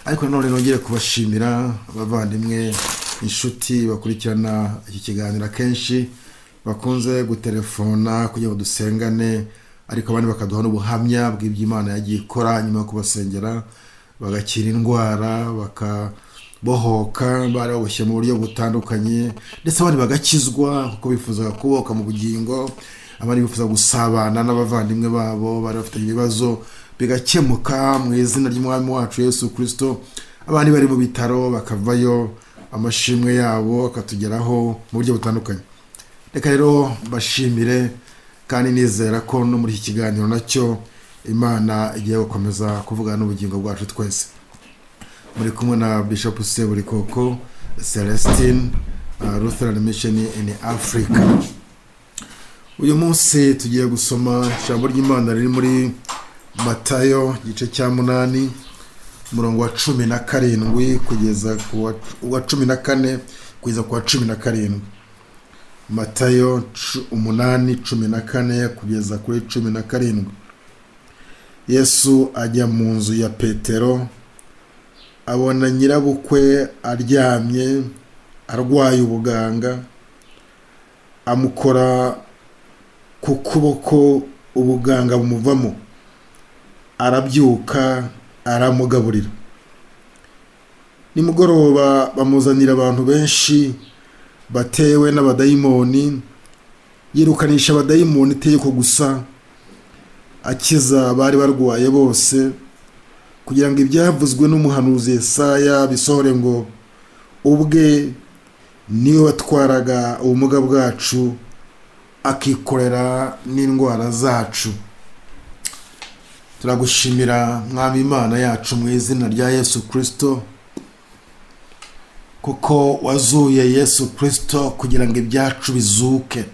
Ariko nanone nongere kubashimira, abavandimwe, inshuti bakurikirana iki kiganiro, akenshi bakunze gutelefona kugira ngo dusengane, ariko abandi bakaduha n'ubuhamya bw'iby'Imana yagiye ikora nyuma yo kubasengera, bagakira indwara, bakabohoka bari baboshye mu buryo butandukanye, ndetse abandi bagakizwa kuko bifuzaga kubohoka mu bugingo, abandi bifuza gusabana n'abavandimwe babo bari bafitanye ibibazo bigakemuka mu izina ry'Umwami wacu Yesu Kirisito, abandi bari mu bitaro bakavayo, amashimwe yabo akatugeraho mu buryo butandukanye. Reka rero mbashimire kandi nizera ko no muri iki kiganiro nacyo Imana igiye gukomeza kuvugana n'ubugingo bwacu twese. Muri kumwe na Bishop Seburikoko Celestine, Lutheran Mission in Africa. Uyu munsi tugiye gusoma ijambo ry'Imana riri muri Matayo, igice cya 8, umurongo wa 17 kugeza ku wa 14 kugeza ku wa 17. Matayo 8, 14 kugeza kuri 17. Yesu ajya mu nzu ya Petero, abona nyirabukwe aryamye arwaye ubuganga, amukora ku kuboko, ubuganga bumuvamo, arabyuka, aramugaburira. Nimugoroba bamuzanira abantu benshi batewe n'abadayimoni. Yirukanisha abadayimoni itegeko gusa, akiza abari barwaye bose, kugira ngo ibyavuzwe n'umuhanuzi Yesaya bisohore ngo: "Ubwe niwe watwaraga ubumuga bwacu, akikorera n'indwara zacu." Turagushimira, Mwami Imana yacu, mu izina rya Yesu Kirisito, kuko wazuye Yesu Kirisito kugira ngo ibyacu bizuke.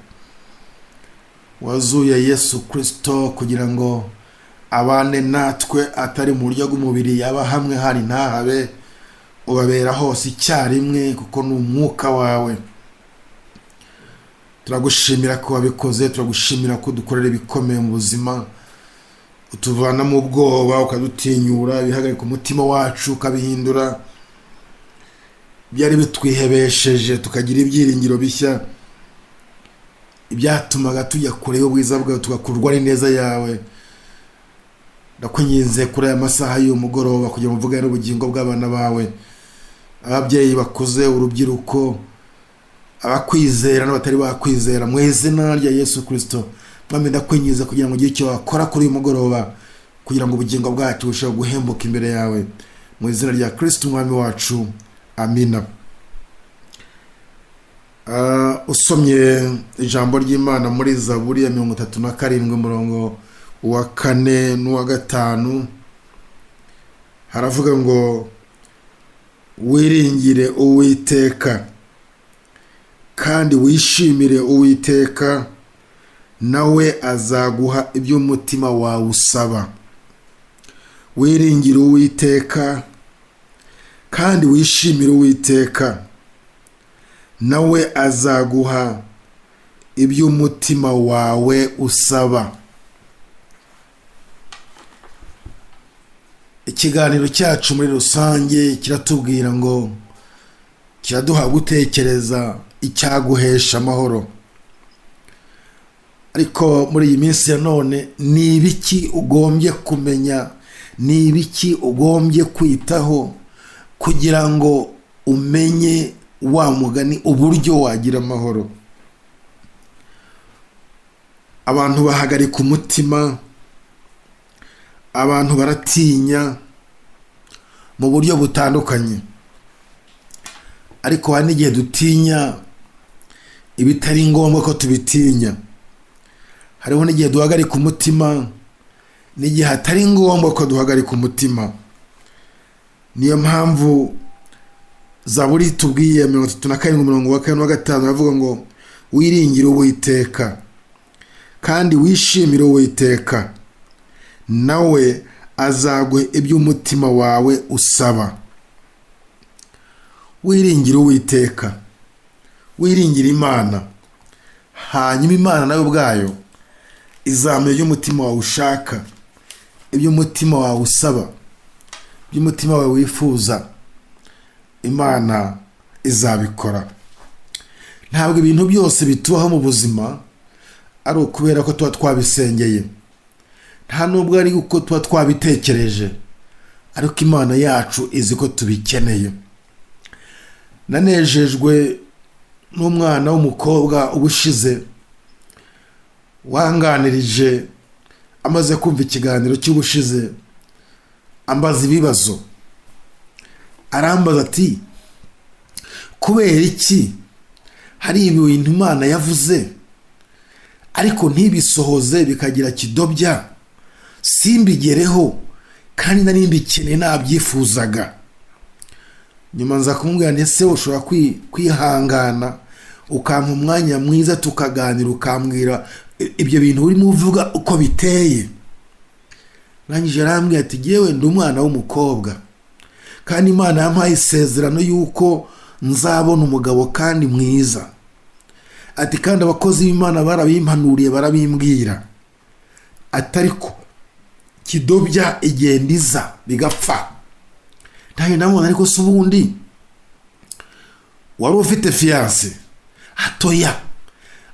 Wazuye Yesu Kirisito kugira ngo abane natwe, atari mu buryo bw'umubiri, yaba hamwe hari ntahabe, ubabera hose icyarimwe kuko ni umwuka wawe. Turagushimira ko wabikoze, turagushimira ko dukorera ibikomeye mu buzima, utuvanamo ubwoba, ukadutinyura, ibihagarika umutima wacu ukabihindura, byari bitwihebesheje tukagira ibyiringiro bishya, ibyatumaga tujya kure y'ubwiza bwawe tugakurwa n'ineza yawe. Ndakwinginze kuri aya masaha y'uyu mugoroba kugira ngo mvugane n'ubugingo bw'abana bawe, ababyeyi bakuze, urubyiruko, abakwizera n'abatari bakwizera, mu izina rya Yesu Kirisito. Mwami, ndakwinginze kugira ngo ugire icyo wakora kuri uyu mugoroba, kugira ngo ubugingo bwacu burusheho guhembuka imbere yawe, mu izina rya Kirisito Umwami wacu, amina. Usomye ijambo ry'Imana muri Zaburi ya 37, umurongo wa 4 n'uwa 5, haravuga ngo: "Wiringire Uwiteka kandi wishimire Uwiteka, nawe azaguha ibyo umutima wawe usaba." Wiringire Uwiteka kandi wishimire Uwiteka, nawe azaguha ibyo umutima wawe usaba. Ikiganiro cyacu muri rusange kiratubwira ngo, kiraduha gutekereza icyaguhesha amahoro. Ariko muri iyi minsi ya none, ni ibiki ugombye kumenya, ni ibiki ugombye kwitaho kugira ngo umenye wa mugani uburyo wagira amahoro? Abantu bahagarika umutima, abantu baratinya mu buryo butandukanye, ariko hari n'igihe dutinya ibitari ngombwa ko tubitinya. Hariho n'igihe duhagarika umutima n'igihe hatari ngombwa ko duhagarika umutima. Niyo mpamvu Zaburi tubwiye, 37, umurongo wa 4 n'uwa 5, aravuga ngo: "Wiringire Uwiteka kandi wishimire Uwiteka, nawe azaguha ibyo umutima wawe usaba." Wiringire Uwiteka, wiringire Imana, hanyuma Imana nawe ubwayo izamenya ibyo umutima wawe ushaka, ibyo umutima wawe usaba. By'umutima wawe wifuza, Imana izabikora. Ntabwo ibintu byose bitubaho mu buzima ari ukubera ko tuba twabisengeye, nta nubwo ari uko tuba twabitekereje, ariko Imana yacu izi ko tubikeneye. Nanejejwe n'umwana w'umukobwa ubushize wanganirije amaze kumva ikiganiro cy'ubushize, ambaza ibibazo. Arambaza ati: "Kubera iki hari ibintu Imana yavuze ariko ntibisohoze, bikagira kidobya, simbigereho kandi nari mbikeneye, nabyifuzaga?" Nyuma nza kumubwira nti: "Ese ushobora kwihangana ukampa umwanya mwiza tukaganira, ukambwira ibyo bintu urimo uvuga uko biteye?" Arangije arambwira ati: "Yewe, ndi umwana w'umukobwa kandi Imana yampaye isezerano y'uko nzabona umugabo kandi mwiza." Ati: "Kandi abakozi b'Imana barabimpanuriye, barabimbwira." Ati: "Ariko kidobya igenda iza bigapfa." Ntayo ndamubona. "Ariko se ubundi wari ufite fiancé?" "Atoya."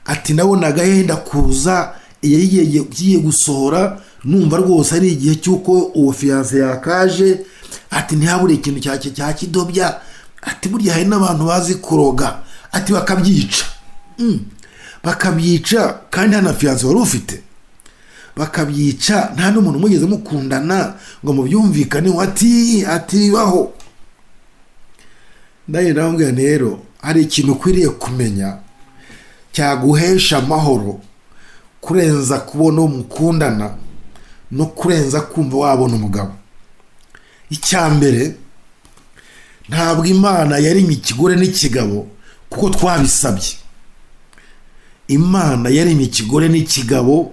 Ati: "Nabonaga yenda kuza, iyo igiye gusohora numva rwose ari igihe cy'uko uwo fiancé yakaje." Ati: "Ntihabure ikintu cya kidobya." Ati: "Burya hari n'abantu bazi kuroga." Ati: "Bakabyica." Bakabyica kandi nta na fiancé wari ufite, bakabyica nta n'umuntu mugeze mukundana ngo mubyumvikaneho. Ati: "Bibaho." Ndagenda ndamubwira: "Rero hari ikintu ukwiriye kumenya cyaguhesha amahoro kurenza kubona uwo mukundana no kurenza kumva wabona umugabo. Icya mbere, ntabwo Imana yaremye ikigore n'ikigabo kuko twabisabye. Imana yaremye ikigore n'ikigabo.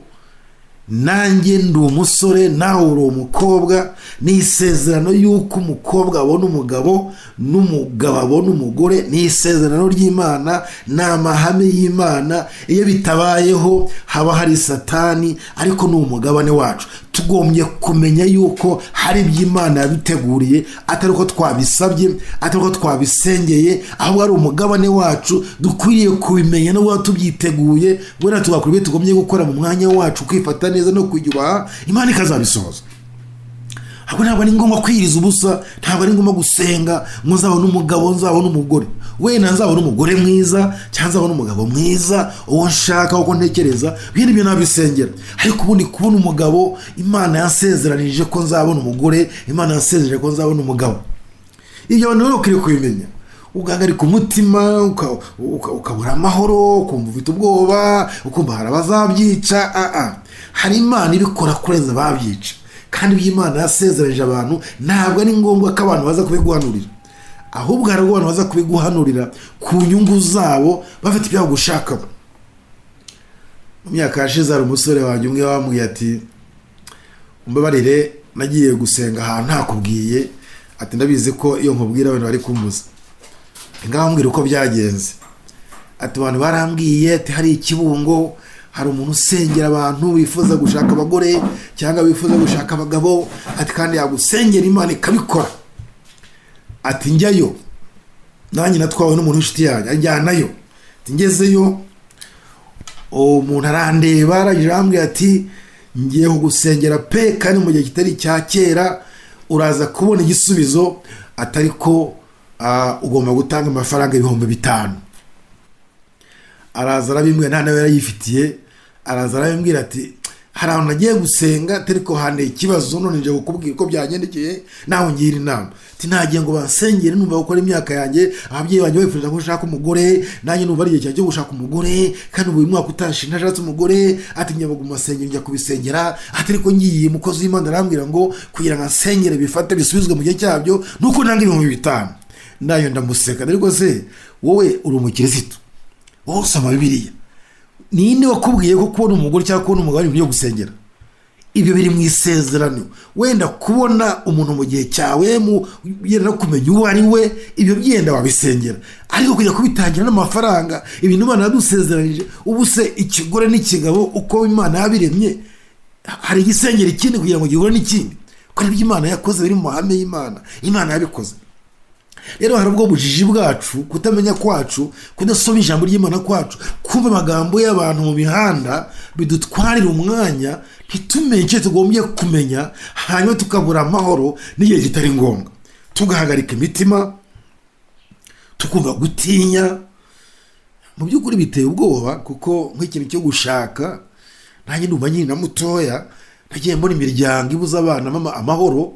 Nanjye ndi umusore, nawe uri umukobwa. Ni isezerano y'uko umukobwa abona umugabo n'umugabo abona umugore. Ni isezerano ry'Imana, ni amahame y'Imana. Iyo bitabayeho haba hari Satani, ariko ni umugabane wacu. Tugombye kumenya yuko hari ibyo Imana yabiteguriye, atari uko twabisabye, atari uko twabisengeye, ahubwo ari umugabane wacu. Dukwiriye kubimenya no kuba tubyiteguye, wenda tugakora ibyo tugombye gukora mu mwanya wacu, kwifata neza no kwiyubaha, Imana ikazabisohoza. Ahubwo ntabwo ari ngombwa kwiriza ubusa, ntabwo ari ngombwa gusenga ngo nzabone umugabo, nzabone umugore. Wenda nzabone umugore mwiza cyangwa nzabone umugabo mwiza, uwo nshaka, uko ntekereza, bene ibyo nabisengera. Ariko ubundi kubona umugabo, Imana yansezeranije ko nzabona umugore, Imana yansezeranije ko nzabona umugabo. Ibyo abantu rero ukwiriye kubimenya. Ugahagarika umutima, ukabura amahoro, ukumva ufite ubwoba, ukumva hari abazabyica. Hari Imana ibikora kurenza ababyica. Kandi ibyo Imana yasezeranyije abantu ntabwo ari ngombwa ko abantu baza kubiguhanurira, ahubwo hari abantu baza kubiguhanurira ku nyungu zabo, bafite ibyo bagushakamo. Mu myaka yashize hari umusore wanjye umwe wambwiye ati: "Umbabarire, nagiye gusenga ahantu ntakubwiye." Ati: "Ndabizi ko iyo nkubwira abantu bari kumbuza." Ngaho mbwira uko byagenze. Ati: "Abantu barambwiye." Ati: "Hari ikibungo, hari umuntu usengera abantu bifuza gushaka abagore cyangwa bifuza gushaka abagabo." Ati: "Kandi yagusengera Imana ikabikora." Ati: "Njyayo nanjye natwawe n'umuntu w'inshuti yanjye, anjyanayo." Ati: "Ngezeyo uwo muntu arandeba, arangije arambwira ati: 'Ngiye kugusengera pe, kandi mu gihe kitari icya kera uraza kubona igisubizo.' Atari ko ugomba gutanga amafaranga 5000." Araza arabimbwira, nta nawe yarayifitiye. Araza arabimbwira ati: "Hari ahantu nagiye gusenga, atari ko handeye ikibazo, none nje kukubwira uko byagendekeye, nawe ngira inama." Ati: "Nagiye ngo bansengere, numva gukora imyaka yanjye, ababyeyi banjye bifuza ko nshaka umugore, nanjye numva ari igihe cyanjye cyo gushaka umugore, kandi ubu uyu mwaka utashe ntashatse umugore." Ati: "Njya mu masengero, njya kubisengera." Ati: "Ariko ngiye, umukozi w'Imana arambwira ngo kugira ngo ansengere bifate bisubizwe mu gihe cyabyo nuko ntanga 5000." Nayo ndamuseka. "Ariko se wowe uri umukirisitu, wowe usoma Bibiliya, ninde wakubwiye ko kubona umugore cyangwa kubona umugabo ari ibintu byo gusengera? Ibyo biri mu isezerano. Wenda kubona umuntu mu gihe cyawe, mu yenda no kumenya uwo ari we, ibyo byenda wabisengera, ariko kujya kubitangira n'amafaranga, ibintu Imana yadusezeranije? Ubu se ikigore n'ikigabo uko Imana yabiremye, hari igisengera ikindi kugira ngo gihure n'ikindi?" Kuko ibyo Imana yakoze biri mu mahame y'Imana, Imana yabikoze. Rero hari ubwo bujiji bwacu, kutamenya kwacu, kudasoma ijambo ry'Imana kwacu, kumva amagambo y'abantu mu mihanda bidutwarira umwanya, ntitumenye icyo tugombye kumenya, hanyuma tukabura amahoro n'igihe kitari ngombwa, tugahagarika imitima, tukumva gutinya. Mu by'ukuri biteye ubwoba, kuko nk'ikintu cyo gushaka, nanjye ndumva nkiri na mutoya nagiye mbona imiryango ibuza abana amahoro,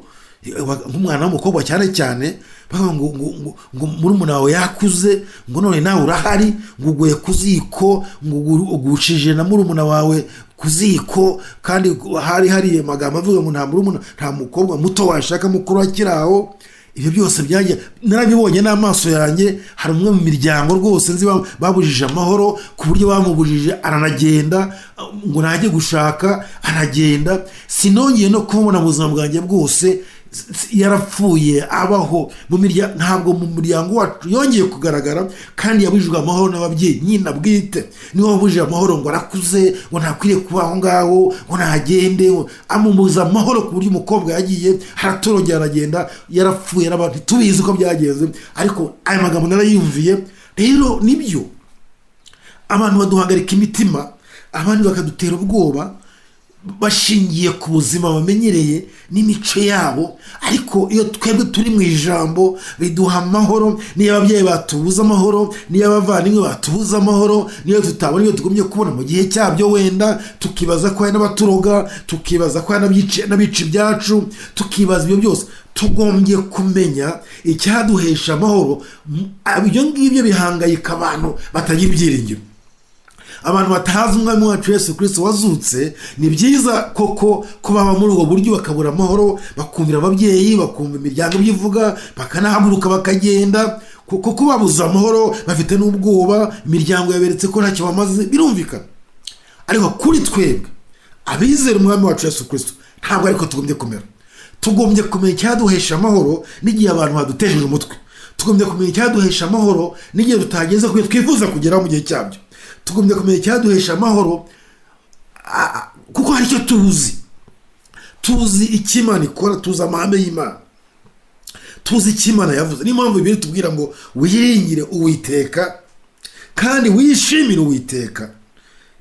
nk'umwana w'umukobwa cyane cyane, bavuga ngo murumuna wawe yakuze, ngo none nawe urahari, ngo uguye ku ziko, ngo ugushije na murumuna wawe ku ziko. Kandi hari hari amagambo avuga ngo nta murumuna, nta mukobwa muto washaka mukuru akiri aho. Ibyo byose byagiye narabibonye n'amaso yanjye. Hari umwe mu miryango rwose nzi babujije amahoro, ku buryo bamubujije aranagenda, ngo najye gushaka, aragenda, sinongeye no kumubona mu buzima bwanjye bwose. Yarapfuye abaho mu miryango, ntabwo mu muryango wacu yongeye kugaragara. Kandi yabujijwe amahoro n'ababyeyi, nyina bwite niwe wabujije amahoro, ngo arakuze, ngo ntakwiriye kuba aho ngaho, ngo ntagende, ngo amubuza amahoro, ku buryo umukobwa yagiye haratorongera aragenda, yarapfuye, n'abantu ntitubizi uko byagenze, ariko aya magambo narayumviye. Rero nibyo, abantu baduhagarika imitima, abandi bakadutera ubwoba bashingiye ku buzima bamenyereye n'imico yabo. Ariko iyo twebwe turi mu ijambo biduha amahoro. Niyo ababyeyi batubuza amahoro, niyo abavandimwe batubuza amahoro, niyo tutabona ibyo tugumye kubona mu gihe cyabyo, wenda tukibaza ko hari n'abaturoga, tukibaza ko hari n'abica ibyacu, tukibaza ibyo byose, tugombye kumenya icyaduhesha amahoro. Ibyo ngibyo bihangayika abantu batagira ibyiringiro, abantu batazi umwami wacu Yesu Kirisito wazutse. Ni byiza koko ko baba muri ubwo buryo, bakabura amahoro, bakumvira ababyeyi, bakumva imiryango ibyo ivuga, bakanahaguruka bakagenda, kuko kubabuza amahoro bafite n'ubwoba, imiryango yaberetse ko ntacyo bamaze, birumvikana. Ariko kuri twebwe abizera umwami wacu Yesu Kirisito, ntabwo ariko tugombye kumera. Tugombye kumenya icyaduhesha amahoro n'igihe abantu badutejeje umutwe. Tugombye kumenya icyaduhesha amahoro n'igihe tutageze ku byo twifuza kugeraho mu gihe cyabyo. Tugombye kumenya icyaduhesha amahoro, kuko hari icyo tuzi. Tuzi icyo Imana ikora, tuzi amahame y'Imana, tuzi icyo Imana yavuze. Niyo mpamvu Bibiliya itubwira ngo wiringire Uwiteka kandi wishimire Uwiteka,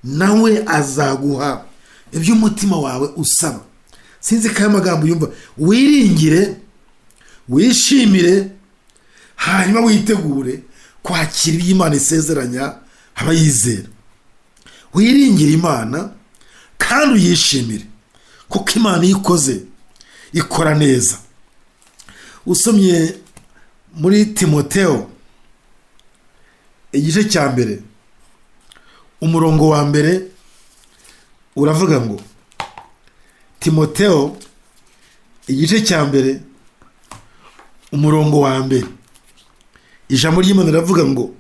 nawe azaguha ibyo umutima wawe usaba. Sinzi ko aya magambo yumva: wiringire, wishimire, hanyuma witegure kwakira ibyo Imana isezeranya abayizera. Wiringire Imana kandi uyishimire, kuko Imana iyo ikoze ikora neza. Usomye muri Timoteo igice cya 1 umurongo wa 1 uravuga ngo, Timoteo igice cya 1 umurongo wa 1, ijambo ry'Imana riravuga ngo: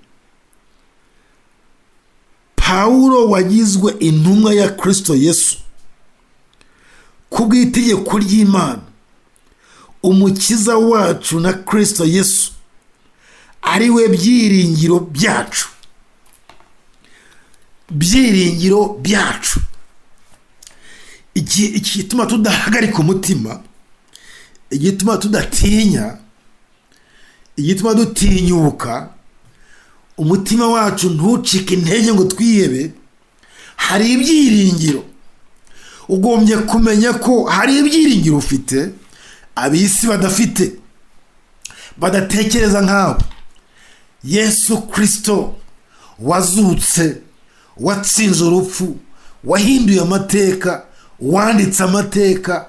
"Pawulo wagizwe intumwa ya Kristo Yesu kubw'itegeko ry'Imana umukiza wacu na Kristo Yesu, ari we byiringiro byacu." Byiringiro byacu. Igituma tudahagarika umutima, igituma tudatinya, igituma dutinyuka, umutima wacu ntucike intege ngo twihebe, hari ibyiringiro. Ugombye kumenya ko hari ibyiringiro ufite ab'isi badafite, badatekereza nkawe. Yesu Kirisito wazutse, watsinze urupfu, wahinduye amateka, wanditse amateka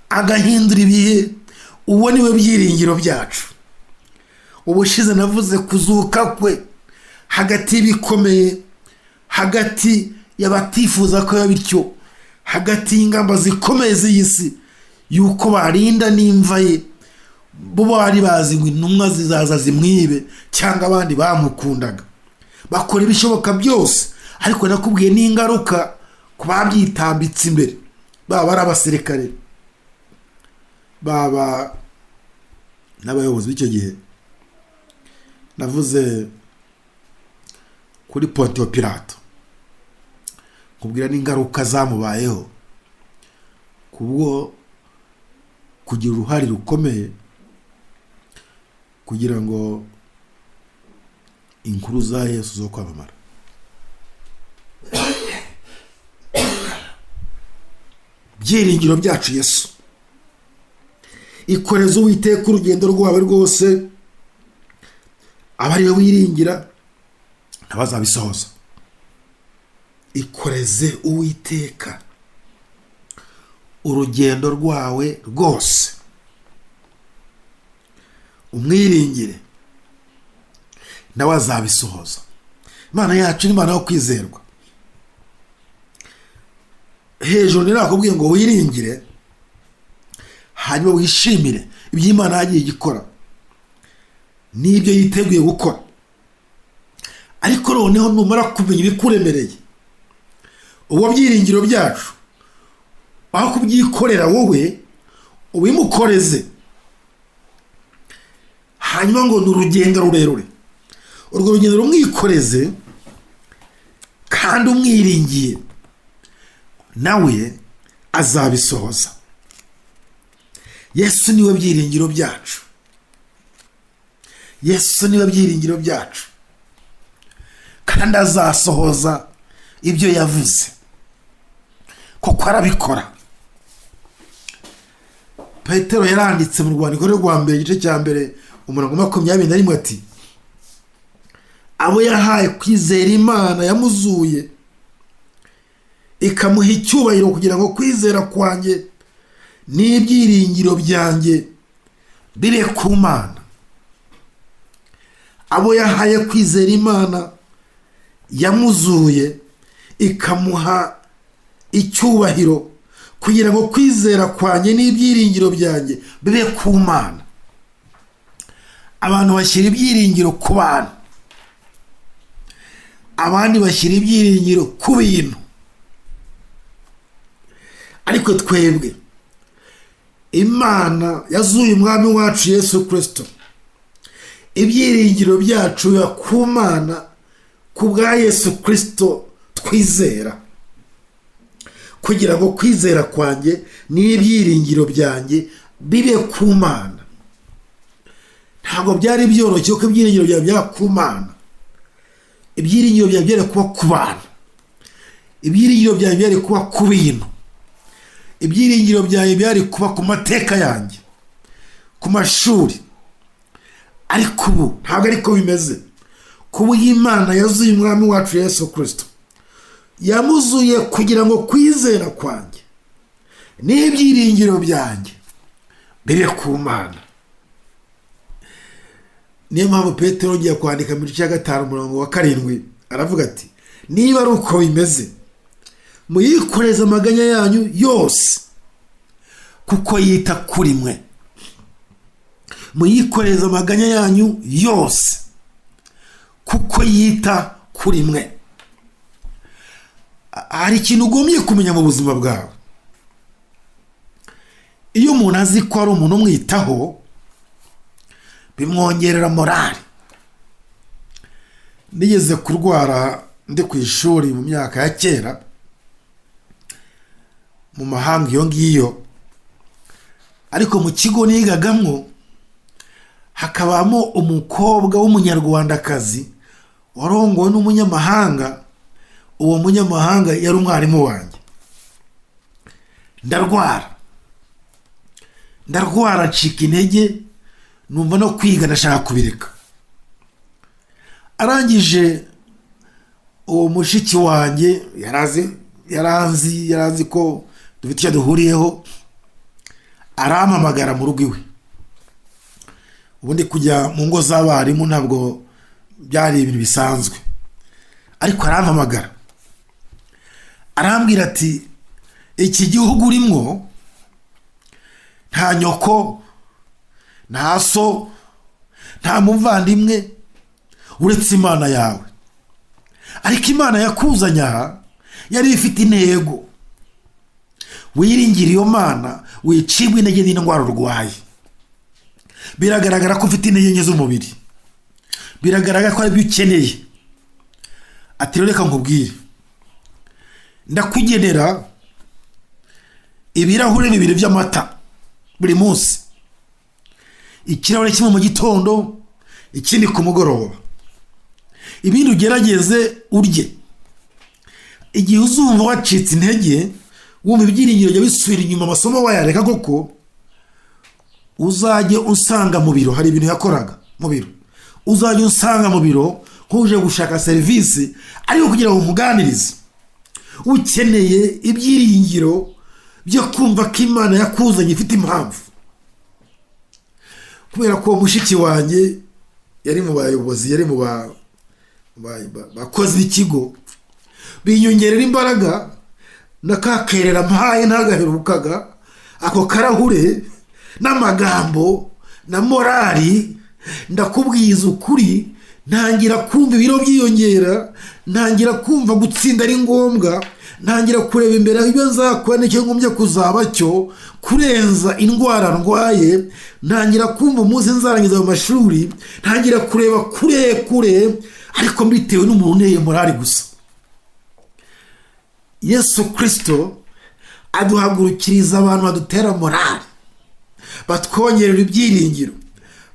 agahindura ibihe, uwo niwe byiringiro byacu. Ubushize navuze kuzuka kwe hagati y'ibikomeye, hagati y'abatifuza ko biba bityo, hagati y'ingamba zikomeye z'iyi si yuko barinda n'imva ye. Bo bari bazi ngo intumwa zizaza zimwibe cyangwa abandi bamukundaga, bakora ibishoboka byose. Ariko nakubwiye n'ingaruka ku babyitambitse imbere, baba ari abasirikare, baba n'abayobozi b'icyo gihe. Navuze kuri Pontiyo Pilato, nkubwira n'ingaruka zamubayeho kubwo Kugira uruhare rukomeye kugira ngo inkuru za Yesu zo kwamamara. Byiringiro byacu Yesu, ikoreze Uwiteka urugendo rwawe rwose, aba ariwe wiringira ntabazabisohoza. Ikoreze Uwiteka urugendo rwawe rwose, umwiringire nawe azabisohoza. Imana yacu ni Imana yo kwizerwa. Hejuru ntirakubwiye ngo wiringire hanyuma wishimire ibyo Imana yagiye igikora n'ibyo yiteguye gukora, ariko noneho numara kumenya ibikuremereye, uwo byiringiro byacu aho kubyikorera wowe ubimukoreze. Hanyuma ngo ni urugendo rurerure, urwo rugendo rumwikoreze kandi umwiringiye, nawe azabisohoza. Yesu niwe byiringiro byacu. Yesu niwe byiringiro byacu, kandi azasohoza ibyo yavuze kuko arabikora. Petero yaranditse mu rwandiko rwe rwa mbere, igice cya 1 umurongo 21, ati abo yahaye kwizera Imana yamuzuye ikamuha icyubahiro, kugira ngo kwizera kwanjye n'ibyiringiro byanjye bibe ku Mana. Abo yahaye kwizera Imana yamuzuye ikamuha icyubahiro, kugira ngo kwizera kwanjye n'ibyiringiro byanjye bibe ku Mana. Abantu bashyira ibyiringiro ku bantu, abandi bashyira ibyiringiro ku bintu, ariko twebwe Imana yazuye umwami wacu Yesu Kristo, ibyiringiro byacu biba ku Mana ku bwa Yesu Kristo twizera, kugira ngo kwizera kwanjye n'ibyiringiro byanjye bibe ku Mana. Ntabwo byari byoroshye ko ibyiringiro byawe byaba ku Mana. Ibyiringiro byawe byari kuba ku bantu, ibyiringiro byawe byari kuba ku bintu, ibyiringiro byawe byari kuba ku mateka yanjye, ku mashuri. Ariko ubu ntabwo ariko bimeze. Kuba Imana yazuye umwami wacu Yesu Kristo, yamuzuye kugira ngo kwizera kwanjye n'ibyiringiro byanjye bibe ku Mana. Niyo mpamvu Petero yongeye kwandika mu gice cya 5 umurongo wa 7, aravuga ati niba ari uko bimeze, muyikoreze amaganya yanyu yose kuko yita kuri mwe. Muyikoreze amaganya yanyu yose kuko yita kuri mwe. Hari ikintu ugombye kumenya mu buzima bwawe. Iyo umuntu azi ko ari umuntu umwitaho, bimwongerera morali. Nigeze kurwara ndi ku ishuri mu myaka ya kera, mu mahanga iyo ngiyo, ariko mu kigo nigagamwo hakabamo umukobwa w'umunyarwandakazi warongowe n'umunyamahanga. Uwo munyamahanga yari umwarimu wanjye. Ndarwara ncika intege, numva no kwiga ndashaka kubireka. Arangije uwo mushiki wanjye yarazi ko dufite icyo duhuriyeho, arampamagara mu rugo iwe. Ubundi kujya mu ngo z'abarimu ntabwo byari ibintu bisanzwe, ariko arampamagara arambwira ati iki gihugu urimo nta nyoko, nta so, nta muvandimwe uretse Imana yawe, ariko Imana yakuzanye aha yari ifite intego. Wiringira iyo Mana, wicibwa intege n'indwara urwaye. Biragaragara ko ufite intege nke z'umubiri, biragaragara ko aribyo ukeneye. Ati reka nkubwire, ndakugenera ibirahure 2 by'amata. Buri munsi ikirahure kimwe mu gitondo, ikindi ku mugoroba. Ibindi ugerageze urye. Igihe uzumva wacitse intege, wumva ibyiringiro byawe bisubira inyuma, amasomo wayareka koko, uzajye usanga mu biro. Hari ibintu yakoraga mu biro. Uzajya usanga mu biro nk'uje gushaka serivisi, ariko kugira ngo umuganirize. Ukeneye ibyiringiro byo kumva ko Imana yakuzanye ifite impamvu. Kubera ko mushiki wanjye yari mu bayobozi, yari mu bakozi b'ikigo, binyongerera imbaraga. Na ka kerera mpaye ntagaherukaga, ako karahure n'amagambo na morale. Ndakubwiza ukuri, ntangira kumva ibiro byiyongera, ntangira kumva gutsinda ari ngombwa, ntangira kureba imbere aho ibyo nzakora n'icyo ngombye kuzaba cyo kurenza indwara ndwaye, ntangira kumva umunsi nzarangiza mu mashuri, ntangira kureba kure kure, ariko mbitewe n'umuntu unteye morale gusa. Yesu Kirisito aduhagurukiriza abantu badutera morale, batwongerera ibyiringiro,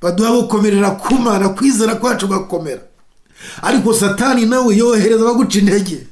baduha gukomerera ku Mana, kwizera kwacu gakomera. Ariko Satani nawe yohereza abaguca intege.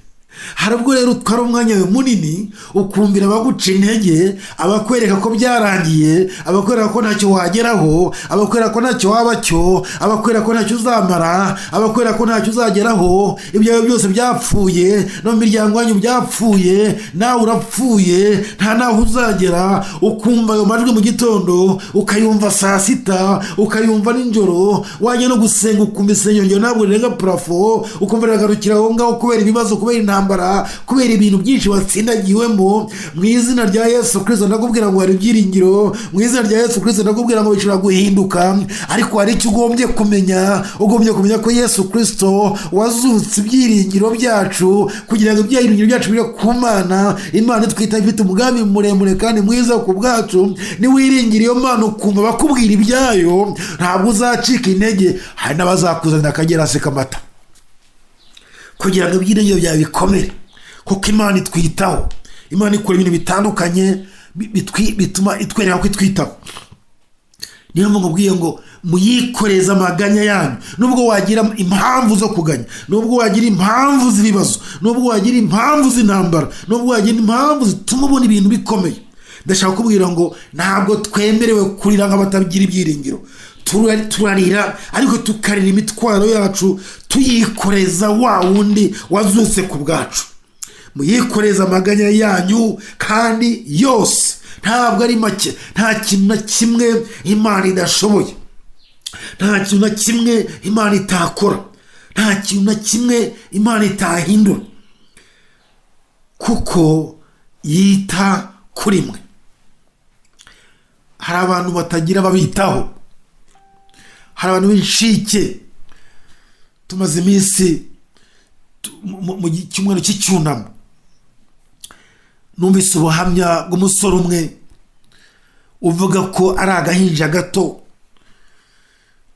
Hari ubwo rero utwara umwanya wawe munini ukumvira abaguca intege, abakwereka ko byarangiye, abakwereka ko ntacyo wageraho, abakwereka ko ntacyo waba cyo, abakwereka ko ntacyo uzamara, abakwereka ko ntacyo uzageraho, ibyawe byose byapfuye, no mu miryango yanyu byapfuye, nawe urapfuye, nta naho uzagera. Ukumva ayo majwi mu gitondo, ukayumva saa sita, ukayumva nijoro, wajya no gusenga ukumva isengesho ntabwo rirenga plafond, ukumva riragarukira aho ngaho kubera ibibazo, kubera intambara, kubera ibintu byinshi watsindagiwemo. Mu izina rya Yesu Kirisito ndakubwira ngo hari ibyiringiro. Mu izina rya Yesu Kirisito ndakubwira ngo bishobora guhinduka. Ariko hari icyo ugombye kumenya. Ugombye kumenya ko Yesu Kirisito wazutse ibyiringiro byacu, kugira ngo ibyiringiro byacu bire ku Mana. Imana itwita ifite umugambi muremure kandi mwiza ku bwacu. Niwiringira iyo Mana, ukumva bakubwira ibyayo, ntabwo uzacika intege. Hari n'abazakuzanira akagerasi k'amata kugira ngo ibyiringiro byawe bikomere, kuko Imana itwitaho. Imana ikora ibintu bitandukanye bituma itwereka ko itwitaho. Niyo mpamvu nkubwiye ngo muyikoreze amaganya yanyu. Nubwo wagira impamvu zo kuganya, nubwo wagira impamvu z'ibibazo, nubwo wagira impamvu z'intambara, nubwo wagira impamvu zituma ubona ibintu bikomeye, ndashaka kubwira ngo ntabwo twemerewe kurira nk'abatagira ibyiringiro. Turarira, ariko tukarira imitwaro yacu tuyikoreza wa wundi wazutse ku bwacu. Muyikoreze amaganya yanyu kandi yose ntabwo ari make. Nta kintu na kimwe Imana idashoboye, nta kintu na kimwe Imana itakora, nta kintu na kimwe Imana itahindura, kuko yita kuri mwe. Hari abantu batagira babitaho, hari abantu b'inshike. Tumaze iminsi mu cyumweru cy'icyunamo. Numvise ubuhamya bw'umusore umwe uvuga ko ari agahinja gato,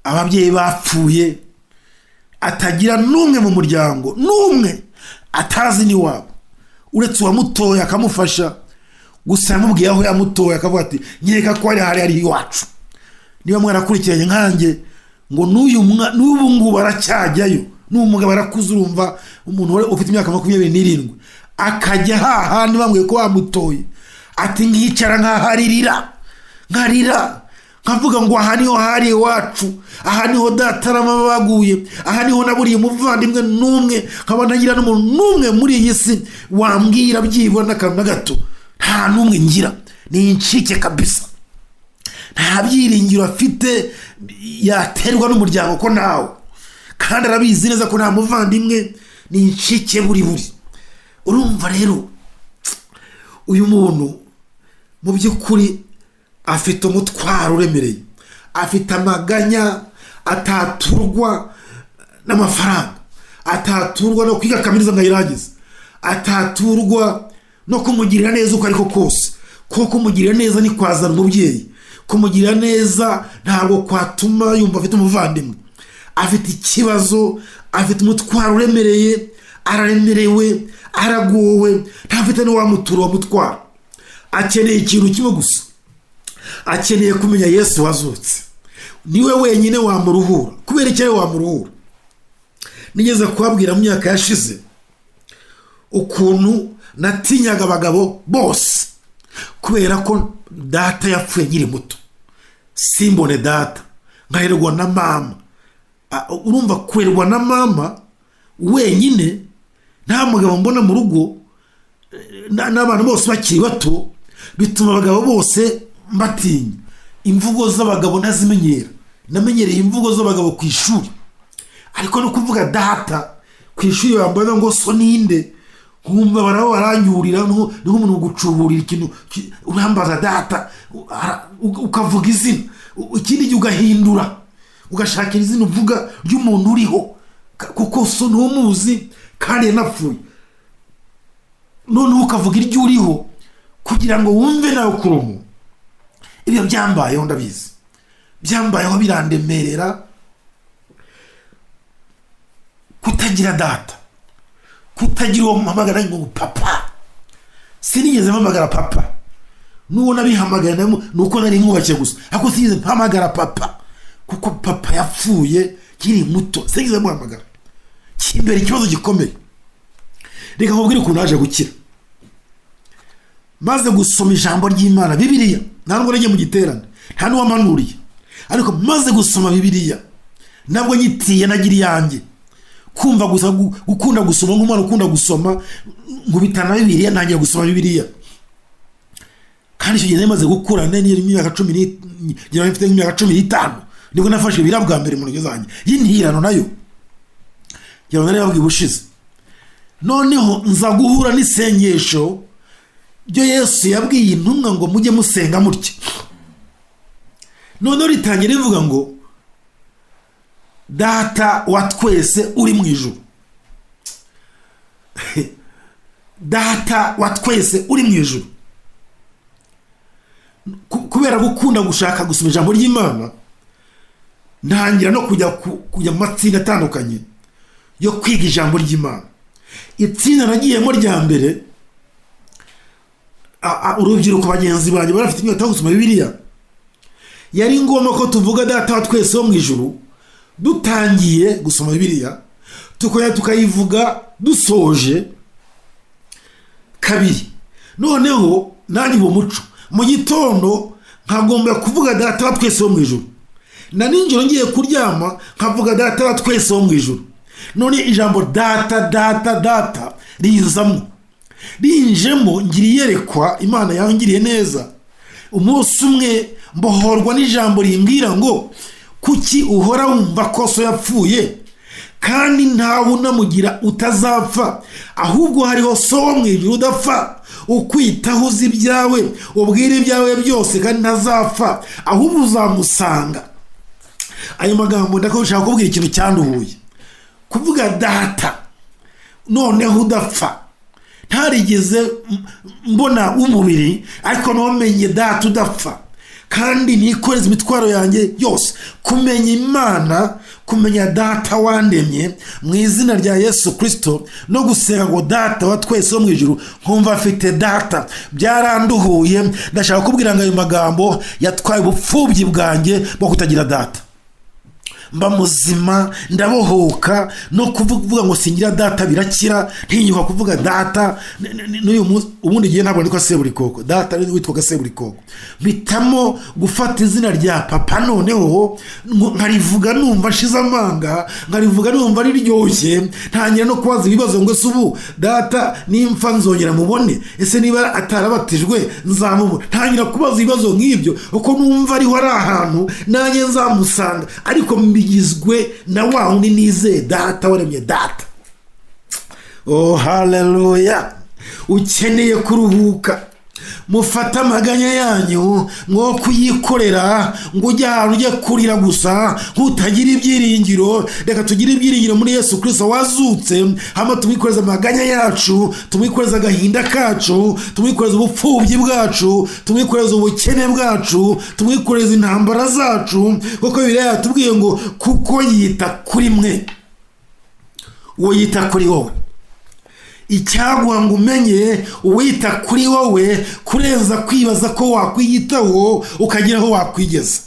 ababyeyi bapfuye, atagira n'umwe mu muryango, n'umwe atazi n'iwabo, uretse uwamutoye akamufasha gusa. Yamubwiye aho yamutoye, akavuga ati: "Nkeka ko hari iwacu." Niba mwarakurikiranye nkanjye, ngo n'uyu n'ubu ngubu aracyajyayo. N'ubu mugabo arakuze. Urumva umuntu wari ufite imyaka 27 akajya hahandi bambwiye ko bamutoye. Ati: "Nkicara nkaharirira, nkarira, nkavuga ngo aha niho hari iwacu, aha niho data na mama baguye, aha niho naburiye umuvandimwe n'umwe, nkaba ntagira n'umuntu n'umwe muri iyi si wambwira byibura n'akantu na gato. Nta n'umwe ngira, ni incike kabisa." Nta byiringiro afite yaterwa n'umuryango ko nawe, kandi arabizi neza ko nta muvandimwe, ni incike buri buri. Urumva rero uyu muntu mu by'ukuri afite umutwaro uremereye, afite amaganya ataturwa n'amafaranga, ataturwa no kwiga kaminuza ngo ayirangize, ataturwa no kumugirira neza uko ariko kose, kuko kumugirira neza ni kwazana umubyeyi, kumugirira neza ntabwo kwatuma yumva afite umuvandimwe. Afite ikibazo, afite umutwaro uremereye, araremerewe, aragowe, ntafite n'uwamutura uwo mutwaro. Akeneye ikintu kimwe gusa. Akeneye kumenya Yesu wazutse, niwe wenyine wamuruhura. Kubera icyo ari wamuruhura, nigeze kubabwira mu myaka yashize ukuntu natinyaga abagabo bose kubera ko data yapfuye nkiri muto, simbone data, nkaherwa na mama. Urumva, kurerwa na mama wenyine, nta mugabo mbona mu rugo, n'abantu bose bakiri bato, bituma abagabo bose mbatinya. Imvugo z'abagabo ntazimenyera. Namenyereye imvugo z'abagabo ku ishuri, ariko no kuvuga data ku ishuri bambaza ngo so ninde, nkumva barabo baranyurira, ni nk'umuntu gucuburira ikintu. Urambaza data, ukavuga izina, ikindi gihe ugahindura, ugashakira izina uvuga ry'umuntu uriho, kuko so ntumuzi kandi yanapfuye. Noneho ukavuga iryo uriho kugira ngo wumve nawe kuri umuntu. Ibyo byambayeho, ndabizi, byambayeho birandemerera kutagira data, kutagira uwo mpamagara ngo papa. Sinigeze mpamagara papa, n'uwo nabihamagara ni uko nari mwubakiye gusa, ariko sinigeze mpamagara papa kuko papa yapfuye nkiri muto, sinigeze muhamagara. Kimbera ikibazo gikomeye. Reka nkubwire ukuntu naje gukira. Maze gusoma ijambo ry'Imana, Bibiliya, nta nubwo nagiye mu giterane, nta n'uwamanuriye, ariko maze gusoma Bibiliya, nabwo nyitiye nagira iyanjye kumva gusa, gukunda gusoma nk'umwana ukunda gusoma, nkubitana na Bibiliya, ntangira gusoma Bibiliya. Kandi icyo gihe nari maze gukura, nari imyaka cumi ngira ngo mfite nk'imyaka 15, nibwo nafashe Bibiliya bwa mbere mu ntoki zanjye y'intirano nayo, ngira ngo nari babwiye ubushize. Noneho nza guhura n'isengesho ryo Yesu yabwiye intumwa ngo mujye musenga mutya. Noneho ritangira rivuga ngo "Data wa twese uri mu ijuru", "Data wa twese uri mu ijuru". Kubera gukunda gushaka gusoma ijambo ry'Imana, ntangira no kujya mu matsinda atandukanye yo kwiga ijambo ry'Imana. Itsinda nagiyemo rya mbere, urubyiruko bagenzi banjye bari bafite inyota yo gusoma Bibiliya, yari ngombwa ko tuvuga "Data wa twese wo mu ijuru" dutangiye gusoma Bibiliya, tukongera tukayivuga dusoje kabiri. Noneho nanjye uwo muco, mu gitondo nkagomba kuvuga "Data wa twese wo mu ijuru", na nijoro ngiye kuryama nkavuga "Data wa twese wo mu ijuru". None ijambo data, data, data rizamo, rinjemo, ngira iyerekwa. Imana yangiriye neza, umunsi umwe mbohorwa n'ijambo rimbwira ngo kuki uhora wumva ko so yapfuye kandi ntawe unamugira utazapfa? Ahubwo hariho so wo mu ijuru udapfa, ukwitaho, uzi ibyawe, ubwira ibyawe byose, kandi ntazapfa, ahubwo uzamusanga. Ayo magambo, ndashaka kubwira ikintu cyanduhuye kuvuga data noneho udapfa. Ntarigeze mbona w'umubiri, ariko ntumenye data udapfa kandi nikoreza imitwaro yanjye yose. Kumenya Imana, kumenya data wandemye mu izina rya Yesu Kirisito, no gusenga ngo "Data wa twese wo mu ijuru", nkumva afite data, byaranduhuye. Ndashaka kubwira ngo ayo magambo yatwaye ubupfubyi bwanjye bwo kutagira data, mba muzima, ndabohoka. No kuvuga ngo singira data birakira, ntinyuka kuvuga data. N'uyu munsi, ubundi gihe ntabwo nitwa Seburikoko, data witwaga Seburikoko. Mpitamo gufata izina rya papa, noneho nkarivuga numva nshize amanga, nkarivuga numva riryoshye. Ntangira no kubaza ibibazo ngo ese ubu data nimfa nzongera mubone? Ese niba atarabatijwe nzamubona? Ntangira kubaza ibibazo nk'ibyo uko numva ariho ari ahantu nanjye nzamusanga, ariko mbigizwe na wa wundi nizeye, data waremye data. Oh, haleluya! Ukeneye kuruhuka, mufate amaganya yanyu mwo kuyikorera ngo ujye ahantu ujye kurira gusa nk'utagira ibyiringiro. Reka tugire ibyiringiro muri Yesu Kirisito wazutse, hama tumwikoreze amaganya yacu, tumwikoreze agahinda kacu, tumwikoreze ubupfubyi bwacu, tumwikoreze ubukene bwacu, tumwikoreze intambara zacu, kuko Bibiliya yatubwiye ngo kuko yita kuri mwe. Uwo yita kuri wowe. Icyaguha ngo umenye uwita kuri wowe kurenza kwibaza ko wakwiyitaho ukagira aho wakwigeza.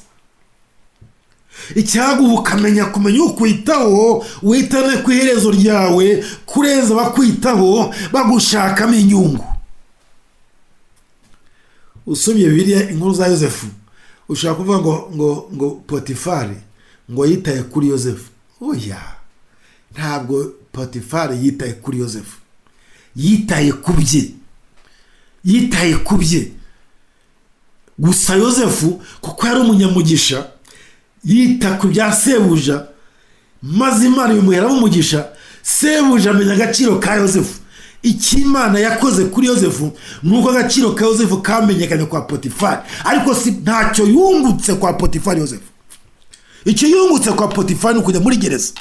Icyaguha ukamenya kumenya ukwitaho, witane ku iherezo ryawe kurenza abakwitaho bagushakamo inyungu. Usomye Bibiliya, inkuru za Yosefu, ushobora kuvuga ngo Potifari ngo yitaye kuri Yosefu. Oya, ntabwo Potifari yitaye kuri Yosefu, yitaye ku bye, yitaye ku bye gusa. Yosefu kuko yari umunyamugisha, yita ku bya sebuja, maze Imana bimuheramo umugisha. Sebuja amenya agaciro ka Yosefu. Icyo Imana yakoze kuri Yosefu ni uko agaciro ka Yosefu kamenyekanye kwa Potifari, ariko si ntacyo yungutse kwa Potifari. Yosefu icyo yungutse kwa Potifari ni ukujya muri gereza.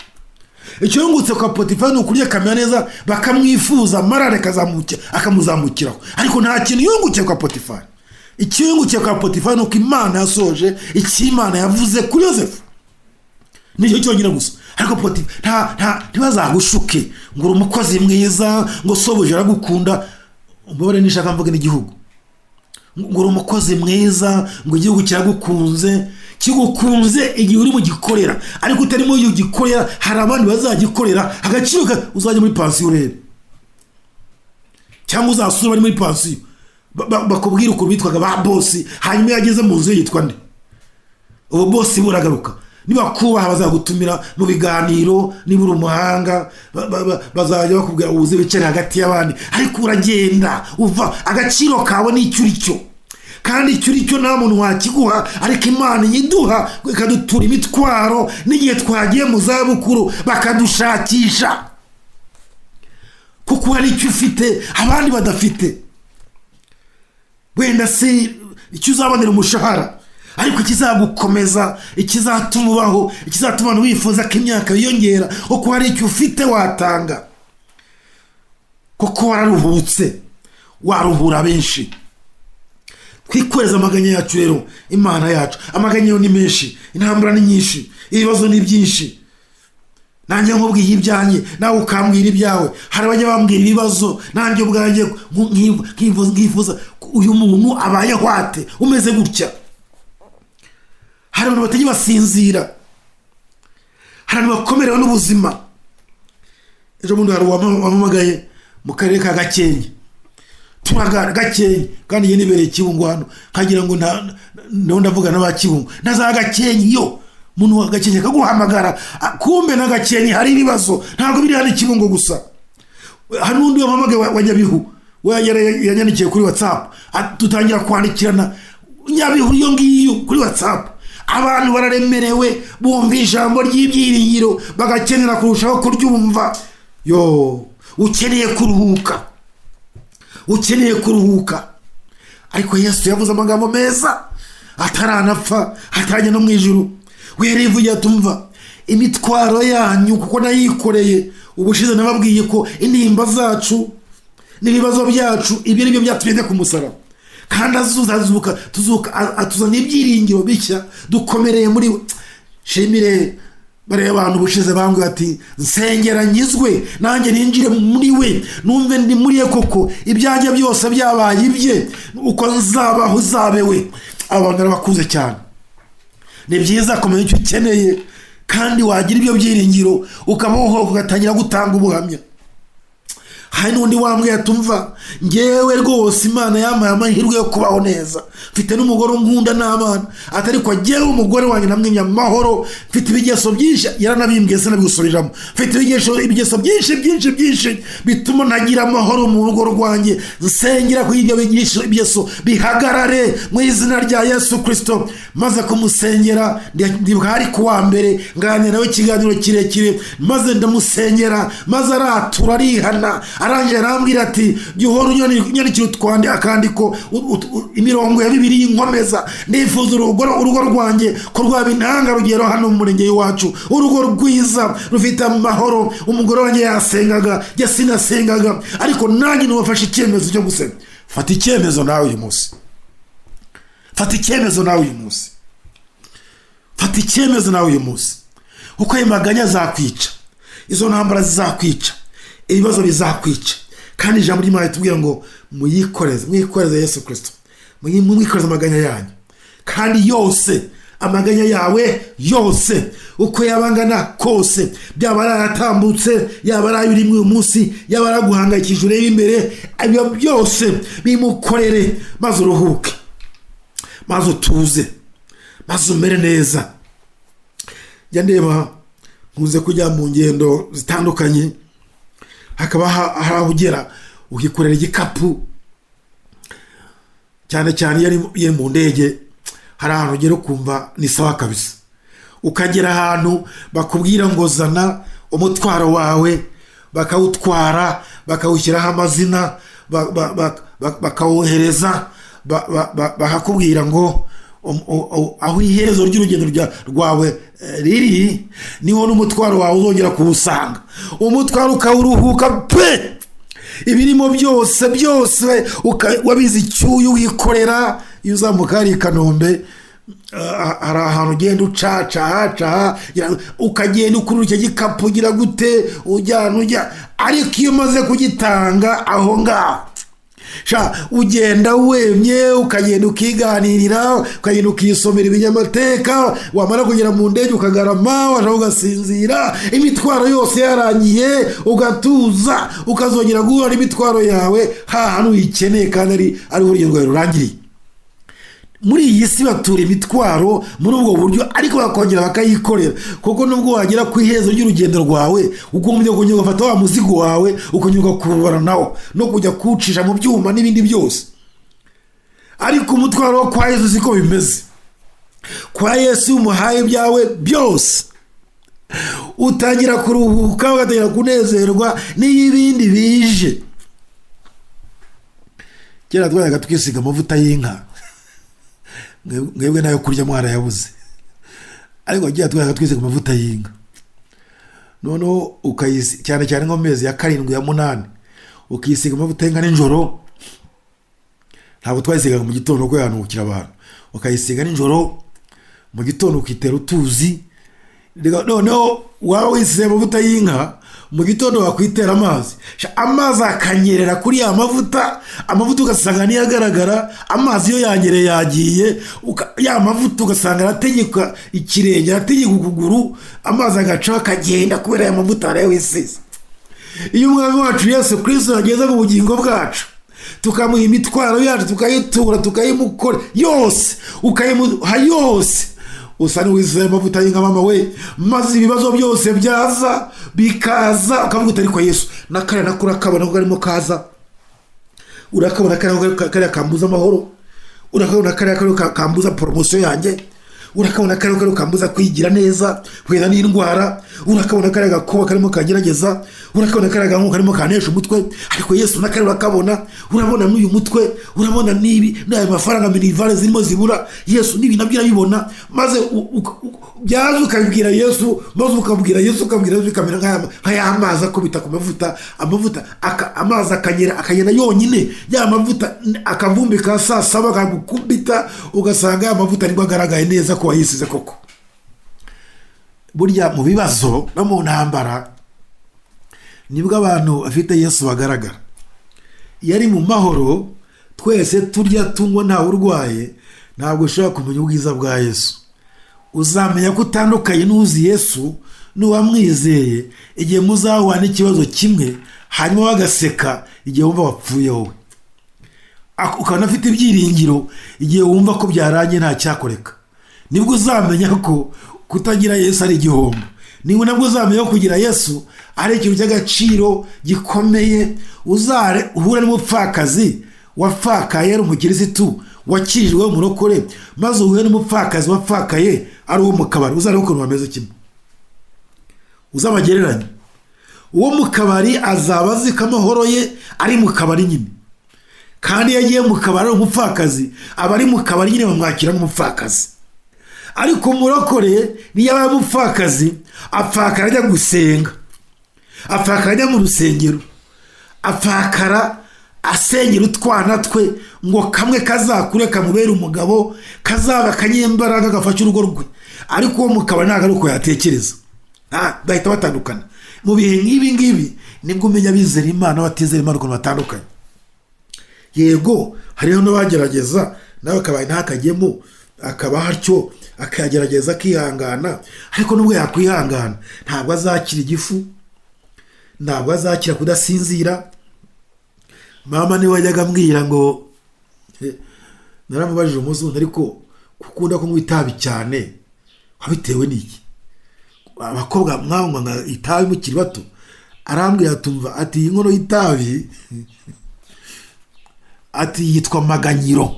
Icyo yungutse kwa Potifari ni ukurya akamera neza, bakamwifuza, marare akamuzamukiraho, ariko nta kintu yungukiye kwa Potifari. Icyo yungukiye kwa Potifari ni uko Imana yasoje icyo Imana yavuze kuri Yosefu, nicyo cyonyine gusa. Ariko Potifari nta ntibazagushuke ngo uri umukozi mwiza, ngo sobuja aragukunda. Umubare nishaka mvuge n'igihugu, ngo uri umukozi mwiza, ngo igihugu kiragukunze. Kigukunze igihe uri mu gikorera, ariko utari mu gikorera hari abandi bazagikorera. Agaciro uzajya muri pansiyo urebe, cyangwa uzasura bari muri pansiyo, bakubwira ukuntu bitwaga ba bosi. Hanyuma iyo ageze mu nzu ye yitwa nde? Ubu bosi buragaruka. Niba kubaha bazagutumira mu biganiro, niba uri umuhanga bazajya bakubwira ubuze wicare hagati y'abandi, ariko uragenda uva. Agaciro kawe ni icyo uri cyo, kandi icyo uri cyo nta muntu wakiguha, ariko Imana iyiduha ikadutura imitwaro n'igihe twagiye mu zabukuru bakadushakisha, kuko hari icyo ufite abandi badafite. Wenda si icyo uzabonera umushahara, ariko ikizagukomeza, ikizatuma ubaho, ikizatuma abantu bifuza ko imyaka yiyongera, kuko hari icyo ufite watanga, kuko wararuhutse, waruhura benshi. Twikoreza amaganya yacu rero Imana yacu. Amaganya yo ni menshi, intambara ni nyinshi, ibibazo ni byinshi. Nanjye nkubwiye ibyanjye, nawe ukambwira ibyawe. Hari abajya bambwira ibibazo, nanjye ubwanjye nkifuza uyu muntu abayeho ate umeze gutya? Hari abantu batajya basinzira, hari abantu bakomerewe n'ubuzima. Ejo bundi hari uwampamagaye mu karere ka Gakenke, turagana Gakenke, kandi njye nibereye Kibungo hano, nkagira ngo ndiho ndavuga n'aba Kibungo na za Gakenke. Yo umuntu wa Gakenke akaguhamagara, kumbe na Gakenke hari ibibazo, ntabwo biri hano i Kibungo gusa. Hari n'undi wampamagaye wa Nyabihu, we yanyandikiye kuri WhatsApp, dutangira kwandikirana. Nyabihu iyo ngiyo kuri WhatsApp, abantu bararemerewe, bumva ijambo ry'ibyiringiro bagakenera kurushaho kuryumva. Yo ukeneye kuruhuka, ukeneye kuruhuka. Ariko Yesu yavuze amagambo meza ataranapfa, atarajya no mu ijuru. We yarivugiye, atumva imitwaro yanyu kuko nayikoreye. Ubushize nababwiye ko intimba zacu n'ibibazo byacu, ibyo ni byo byatumye ku musaraba, kandi azuka tuzuka, atuzana ibyiringiro bishya, dukomereye muri we. Shimire bariya abantu ubushize bambwiye ati: "Nsengera nkizwe, nanjye ninjire muri we, numve ndi muri ye koko, ibyanjye byose byabaye ibye, uko nzabaho uzabe we." Abo bantu barabakunze cyane. Ni byiza kumenya icyo ukeneye, kandi wagira ibyo byiringiro ukabaho, ugatangira gutanga ubuhamya. Hari n'undi wambwiye atumva: "Ngewe rwose Imana yampaye amahirwe yo kubaho neza, mfite n'umugore unkunda n'abana." Ati: "Ariko ngewe umugore wanjye namwimye amahoro, mfite ibigeso byinshi." Yaranabimbwiye, sinabigusubiramo. "Mfite ibigeso byinshi byinshi byinshi bituma ntagira amahoro mu rugo rwanjye. Nsengera kuri ibyo bigeso bihagarare mu izina rya Yesu Kirisito." Maze kumusengera, ndibuka hari ku wa mbere, nganira nawe ikiganiro kirekire, maze ndamusengera, maze aratura, arihana. Arangije arambwira ati: "Jya uhora unyandikira utwandi akandiko, imirongo ya Bibiliya inkomeza. Ndifuza urugo rwanjye ko rwaba intangarugero hano mu murenge w'iwacu, urugo rwiza rufite amahoro. Umugore wanjye yasengaga, jye sinasengaga, ariko nanjye nubafashe icyemezo cyo gusenga." Fata icyemezo nawe uyu munsi, fata icyemezo nawe uyu munsi, fata icyemezo nawe uyu munsi, kuko ayo maganya azakwica, izo ntambara zizakwica, ibibazo bizakwica. Kandi Kandi ijambo ry'Imana ritubwira ngo muyikoreze, mwikoreze Yesu Kirisito, mwikoreze amaganya yanyu, kandi yose, amaganya yawe yose uko yaba angana kose, byaba ari ayatambutse, yaba ari ayo urimo uyu munsi, yaba ari aguhangayikishije ureba imbere, ibyo byose bimukorere, maze uruhuke, maze utuze, maze umere neza. Njya ndeba, nkunze kujya mu ngendo zitandukanye, hakaba hari aho ugera ukikorera igikapu, cyane cyane iyo ari mu ndege. Hari ahantu ugera ukumva ni sawa kabisa, ukagera ahantu bakubwira ngo zana umutwaro wawe, bakawutwara, bakawushyiraho amazina, bakawohereza, bakakubwira ngo aho iherezo ry'urugendo rwawe riri niho n'umutwaro wawe uzongera kuwusanga. Umutwaro ukawuruhuka pe, ibirimo byose byose wabize icyuya wikorera. Iyo uzamuka hari i Kanombe, hari ahantu ugenda ucaca haca, ukagenda ukurura icyo gikapu, ugira gute, ujyana ujya, ariko iyo umaze kugitanga aho ngaho, sha, ugenda wemye, ukagenda ukiganirira, ukagenda ukisomera ibinyamateka, wamara kugera mu ndege ukagarama, washaka ugasinzira, imitwaro yose yarangiye, ugatuza, ukazongera guhura n'imitwaro yawe hahantu uyikeneye, kandi ari urugendo rwawe rurangiriye. Muri iyi si batura imitwaro muri ubwo buryo, ariko bakongera bakayikorera, kuko nubwo wagera ku iherezo ry'urugendo rwawe, ugombye kongera ugafata wa muzigo wawe, ukongera ugakurubana nawo no kujya kuwucisha mu byuma n'ibindi byose. Ariko umutwaro wo kwa Yesu siko bimeze. Kwa Yesu iyo umuhaye ibyawe byose, utangira kuruhuka, ugatangira kunezerwa n'iyo ibindi bije. Kera twajyaga twisiga amavuta y'inka, mwebwe nayo kurya mwarayabuze, ariko kera twajyaga twisiga amavuta y'inka, noneho ukayisi cyane cyane nko mu mezi ya 7, ya 8, ukisiga amavuta y'inka nijoro. Ntabwo twayisigaga mu gitondo kuko yanukira abantu, ukayisiga nijoro, mu gitondo ukitera utuzi. Noneho waba wisize amavuta y'inka, mu gitondo wakwitera amazi, amazi akanyerera kuri ya mavuta, amavuta ugasanga niyo agaragara, amazi yo yanyereye yagiye, ya mavuta ugasanga arategeka ikirenge, arategeka ukuguru, amazi agaca akagenda kubera aya mavuta ariyo wisize. Iyo umwami wacu Yesu Kirisito yageze mu bugingo bwacu, tukamuha imitwaro yacu, tukayitura, tukayimukora yose, ukayimuha yose, usa n'uwizeye amavuta y'inka mama we, maze ibibazo byose byaza bikaza, ukavuga uti ariko Yesu, na kariya nako urakabona ko karimo kaza, urakabona kariya kambuza amahoro, urakabona kariya kambuza poromosiyo yanjye, urakabona kariya kariya kambuza kwigira neza kugenda n'indwara, urakabona kariya gakuba karimo kagerageza, urakabona kariya gahungu karimo kanesha umutwe, ariko Yesu na kariya urakabona, urabona n'uyu mutwe, urabona n'ibi n'ayo mafaranga minivare zirimo zibura, Yesu n'ibi nabyo urabibona, maze byaza ukabibwira Yesu, maze ukabwira Yesu, ukabwira Yesu, bikamera nk'aya mazi akubita ku mavuta, amavuta amazi akanyera, akagenda yonyine, ya mavuta akavumbi ka saa saba kagukubita, ugasanga ya mavuta nibwo agaragaye neza ko wayisize koko. Burya mu bibazo no mu ntambara nibwo abantu bafite Yesu bagaragara. Iyo ari mu mahoro, twese turya tunywa ntawe urwaye, ntabwo ushobora kumenya ubwiza bwa Yesu. Uzamenya ko utandukanye n'uzi Yesu n'uwamwizeye igihe muzahura n'ikibazo kimwe, hanyuma bagaseka igihe wumva wapfuye wowe, ukabona afite ibyiringiro igihe wumva ko byarangiye nta cyakoreka. Nibwo uzamenya ko kutagira Yesu ari igihombo, nibwo nabwo uzamenya ko kugira Yesu ari ikintu cy'agaciro gikomeye. Uzare uhura n'umupfakazi wapfakaye ari umukirisitu wakirijwe w'umurokore, maze uhure n'umupfakazi wapfakaye ari uwo mu kabari, uzarebe ukuntu bameze kimwe, uzabagereranye. Uwo mu kabari azaba azi ko amahoro ye ari mu kabari nyine, kandi iyo agiye mu kabari ari umupfakazi, aba ari mu kabari nyine, bamwakira nk'umupfakazi. Ariko umurokore niyo aba umupfakazi, apfakara ajya gusenga, apfakara ajya mu rusengero, apfakara asengera utwana twe ngo kamwe kazakure kamubere umugabo, kazaba akanyembaraga gafashe urugo rwe. Ariko uwo mu kabari ntabwo ari uko yatekereza. Bahita batandukana. Mu bihe nk'ibi ngibi nibwo umenya abizera Imana batizera Imana ukuntu batandukanye. Yego, hariho n'abagerageza nawe akabaye ntakajyemo, akaba atyo akagerageza akihangana, ariko nubwo yakwihangana ntabwo azakira igifu, ntabwo azakira kudasinzira. Mama niwe wajyaga ambwira ngo, naramubajije umunsi wundi, ariko gukunda kunywa itabi cyane wabitewe n'iki? Abakobwa mwanywaga itabi mukiri bato. Arambwira, tumva, ati iyi nkono y'itabi, ati yitwa maganyiro,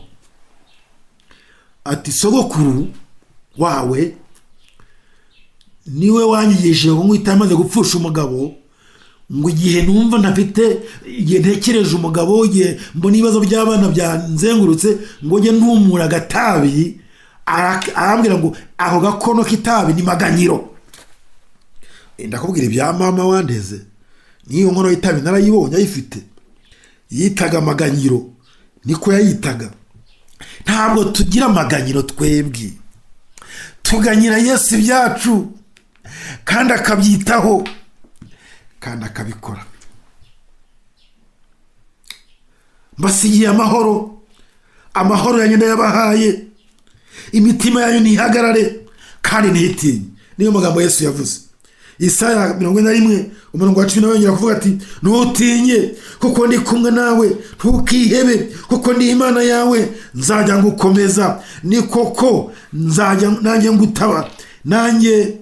ati sogokuru wawe niwe wanyigishije kunywa itabi amaze gupfusha umugabo, ngo igihe numva ntafite, igihe ntekereje umugabo, igihe mbona ibibazo by'abana byanzengurutse, ngo njye ntumura agatabi. Arambwira ngo ako gakono k'itabi ni maganyiro. Ndakubwira ibya mama wandeze, n'iyo nkono y'itabi narayibonye ayifite, yitaga amaganyiro, niko yayitaga. Ntabwo tugira amaganyiro twebwe, tuganyira Yesu ibyacu kandi akabyitaho kandi akabikora. Mbasigiye amahoro, amahoro yanyu ndayabahaye, imitima yanyu ntihagarare kandi ntitinye. Niyo magambo Yesu yavuze. Isaya 41 umurongo wa 10 yongera kuvuga ati ntutinye kuko ndi kumwe nawe, ntukihebe kuko ndi Imana yawe, nzajya ngukomeza, ni koko nzajya nanjye ngutaba, nanjye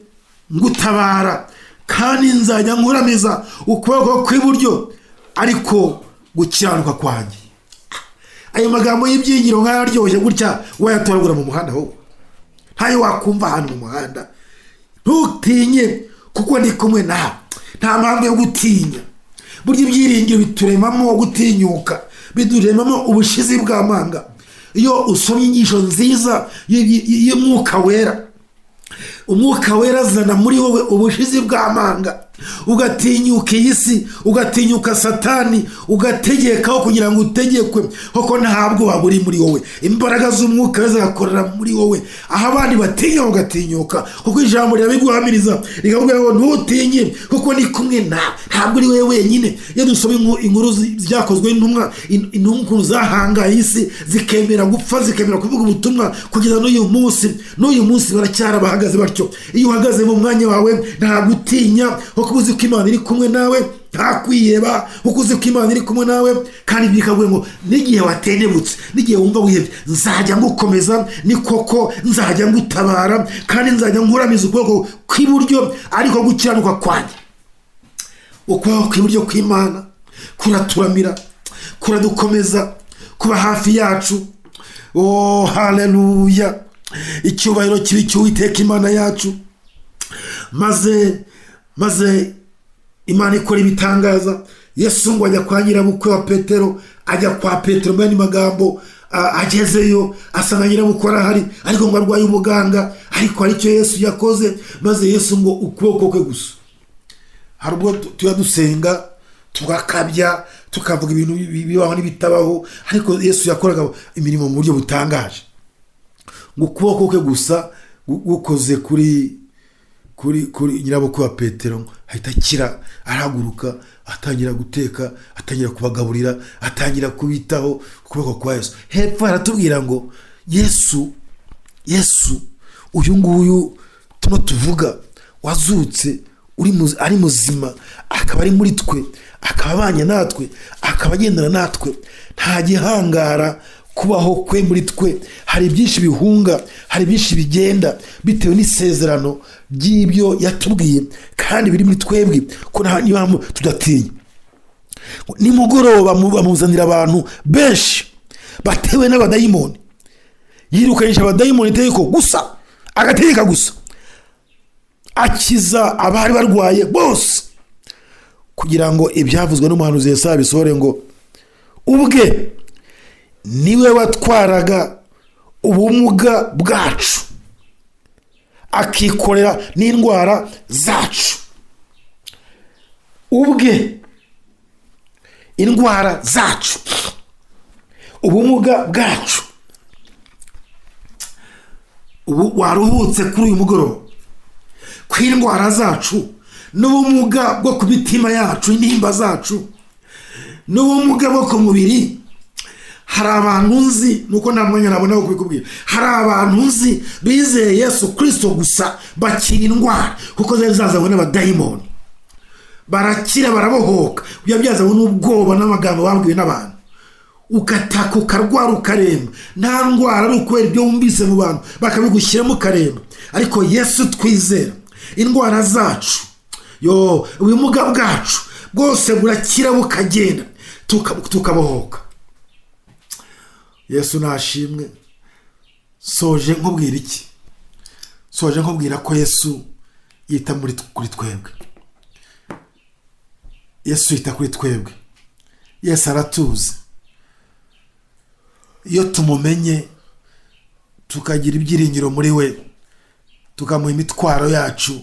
ngutabara, kandi nzajya nkuramiza ukuboko kw'iburyo ariko gukiranuka kwanjye. Ayo magambo y'ibyiringiro nk'ayaryoshye gutya wayatoragura mu muhanda, ahubwo ntayo wakumva ahantu mu muhanda. Ntutinye kuko ndi kumwe nawe. Nta mpamvu yo gutinya. Burya ibyiringiro bituremamo gutinyuka, biduremamo ubushizi bw'amanga. Iyo usomye inyigisho nziza y'Umwuka Wera, Umwuka Wera azana muri wowe ubushizi bw'amanga, ugatinyuka iyi si, ugatinyuka Satani, ugategekaho kugira ngo utegekwe, kuko ntabwo waba uri muri wowe. Imbaraga z'Umwuka Wera zigakorera muri wowe, aho abandi batinya ugatinyuka, kuko ijambo rirabiguhamiriza rikakubwira ngo ntutinye kuko ni kumwe nawe, ntabwo uri wowe wenyine. Iyo dusoma inkuru byakozwe n'intumwa, intumwa ukuntu zahangaye isi, zikemera gupfa, zikemera kuvuga ubutumwa kugeza n'uyu munsi, n'uyu munsi baracyari abahagaze batyo. Iyo uhagaze mu mwanya wawe nta gutinya, kuko uzi ko Imana iri kumwe nawe, nta kwiheba, kuko uzi ko Imana iri kumwe nawe. Kandi bikavuga ngo n'igihe watendebutse, n'igihe wumva wihebye, nzajya ngukomeza, ni koko nzajya ngutabara, kandi nzajya nkuramiza ukuboko kw'iburyo ariko gukiranuka kwanjye. Ukuboko kw'iburyo kw'Imana kuraturamira, kuradukomeza, kuba hafi yacu. Oh, haleluya! Icyubahiro kibi cy'Uwiteka Imana yacu. Maze Imana ikora ibitangaza. Yesu ngo ajya kwa nyirabukwe wa Petero, ajya kwa Petero mu yandi magambo, agezeyo asanga nyirabukwe arahari, ariko ngo arwaye ubuganga, ariko hari icyo Yesu yakoze. Maze Yesu ngo ukuboko kwe gusa. Hari ubwo tuba dusenga tugakabya, tukavuga ibintu bibaho n'ibitabaho, ariko Yesu yakoraga imirimo mu buryo butangaje. Ngo ukuboko kwe gusa gukoze kuri nyirabukwe wa Petero, ahita akira, arahaguruka, atangira guteka, atangira kubagaburira, atangira kubitaho. Ukuboko kwa Yesu. Hepfo haratubwira ngo Yesu uyu nguyu tuno tuvuga wazutse ari muzima, akaba ari muri twe, akaba abanye natwe, akaba agendana natwe, nta gihangara kubaho kwe muri twe. Hari byinshi bihunga, hari byinshi bigenda bitewe n'isezerano ry'ibyo yatubwiye kandi biri muri twebwe, ko nta niyo mpamvu tudatinya. Nimugoroba bamuzanira abantu benshi batewe n'abadayimoni, yirukanisha abadayimoni itegeko gusa, agategeka gusa, akiza abari barwaye bose, kugira ngo ibyavuzwe n'umuhanuzi Yesaya bisohore ngo ubwe niwe watwaraga ubumuga bwacu, akikorera n'indwara zacu. Ubwe indwara zacu, ubumuga bwacu. Ubu waruhutse kuri uyu mugoroba Kw'indwara zacu n'ubumuga bwo ku mitima yacu, intimba zacu n'ubumuga bwo ku mubiri. Hari abantu nzi, nuko nta mwanya nabona wo kubikubwira, hari abantu nzi bizeye Yesu Kirisito gusa bakira indwara, kuko zari zazanywe n'abadayimoni, barakira, barabohoka. Byaba byazanywe n'ubwoba n'amagambo babwiwe n'abantu, ugataka, ukarwara, ukaremba. Nta ndwara ari ukubera ibyo wumvise mu bantu bakabigushyiramo, ukaremba. Ariko Yesu twizera, indwara zacu, yo, ubumuga bwacu bwose burakira, bukagenda, tukabohoka. Yesu nashimwe. Soje nkubwira iki? Soje nkubwira ko Yesu yita kuri twebwe. Yesu yita kuri twebwe. Yesu aratuzi. Iyo tumumenye, tukagira ibyiringiro muri we, tukamuha imitwaro yacu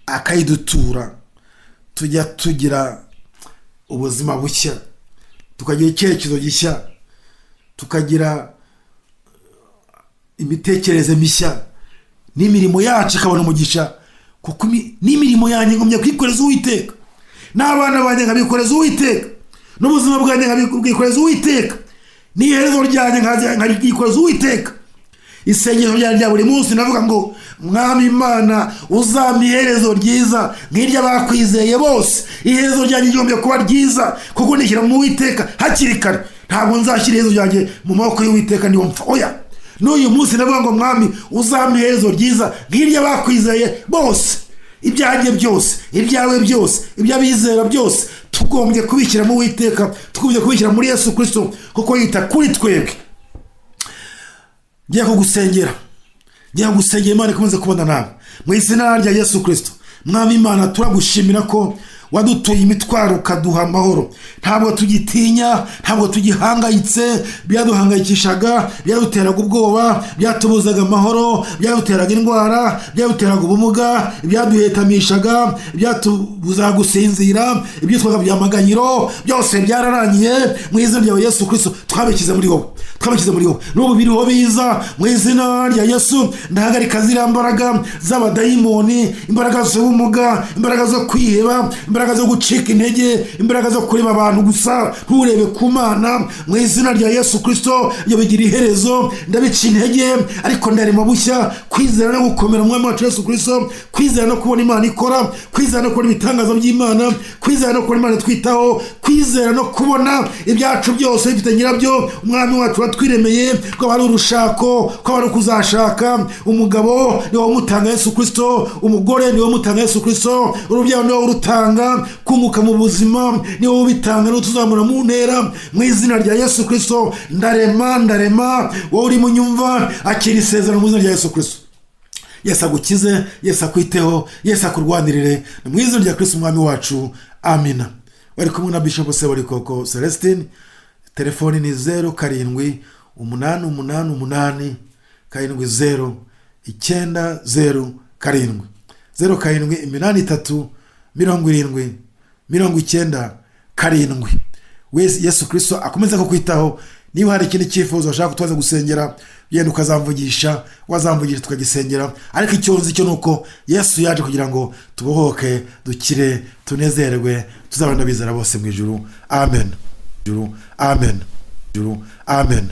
akayidutura, tujya tugira ubuzima bushya, tukagira icyerekezo gishya, tukagira imitekerereze mishya, n'imirimo yacu ikabona umugisha, kuko n'imirimo yanjye ngumya kwikoreza Uwiteka, n'abana banjye nkabikoreza Uwiteka, n'ubuzima bwanjye nkabwikoreza Uwiteka, n'iherezo ryanjye nkabyikoreza Uwiteka. Isengesho ryanjye rya buri munsi navuga ngo: "Mwami Imana, uzampa iherezo ryiza nk'iry'abakwizeye bose." Iherezo ryanjye rigombye kuba ryiza kuko nishyira mu Uwiteka hakiri kare. Ntabwo nzashyira iherezo ryanjye mu maboko y'Uwiteka niyo mpfa, oya. N'uyu munsi ndavuga ngo: "Mwami, uzampa iherezo ryiza nk'iry'abakwizeye bose." Ibyanjye byose, ibyawe byose, iby'abizera byose, tugombye kubishyira mu Uwiteka, tugombye kubishyira muri Yesu Kirisito, kuko yita kuri twebwe. Ngiye kugusengera, ngiye kugusengera. Imana ikomeze kubona nawe mu izina rya Yesu Kirisito. Mwami Imana, turagushimira ko wadutuye imitwaro, ukaduha amahoro. Ntabwo tugitinya, ntabwo tugihangayitse. Byaduhangayikishaga, byaduteraga ubwoba, byatubuzaga amahoro, byaduteraga indwara, byaduteraga ubumuga, byaduhetamishaga, byatubuzaga gusinzira, ibyitwaga byamaganyiro byose byararangiye mu izina rya Yesu Kirisito. Twabishyize muri wowe, twabishyize muri wowe. N'ubu biriho biza. Mu izina rya Yesu ndahagarika ziriya mbaraga z'abadayimoni, imbaraga z'ubumuga, imbaraga zo kwiheba, imbaraga zo gucika intege, imbaraga zo kureba abantu gusa nturebe ku Mana. Mu izina rya Yesu Kirisito ibyo bigira iherezo, ndabica intege. Ariko ndarema bushya kwizera no gukomera Umwami wacu Yesu Kirisito, kwizera no kubona Imana ikora, kwizera no kubona ibitangaza by'Imana, kwizera no kubona Imana itwitaho, kwizera no kubona ibyacu byose bifite nyirabyo, Umwami wacu watwiremeye. Ko ari urushako, ko ari ukuzashaka, umugabo ni wowe umutanga Yesu Kirisito, umugore ni wowe umutanga Yesu Kirisito, urubyaro ni wowe urutanga, kunguka mu buzima ni wowe ubitanga, niwo tuzamura mu ntera. Mu izina rya Yesu Kirisito ndarema, ndarema. Wowe uri mu nyumva, akira isezerano mu izina rya Yesu Kirisito. Yesu agukize, Yesu akwiteho, Yesu akurwanirire. Ni mu izina rya Kirisito Umwami wacu, amina. Bari kumwe na Bishop Seburikoko Celestin. Telefoni ni 0788870907, 0783 70 97. Wese Yesu Kirisito akomeze kukwitaho. Niba hari ikindi cyifuzo ushaka kutubaza gusengera, yenda ukazamvugisha, wazamvugisha tukagisengera. Ariko icyo nzi cyo ni uko Yesu yaje kugira ngo tubohoke, dukire, tunezerwe, tuzabana n'abizera bose mu ijuru. Amen. Ijuru, amen. Ijuru, amen.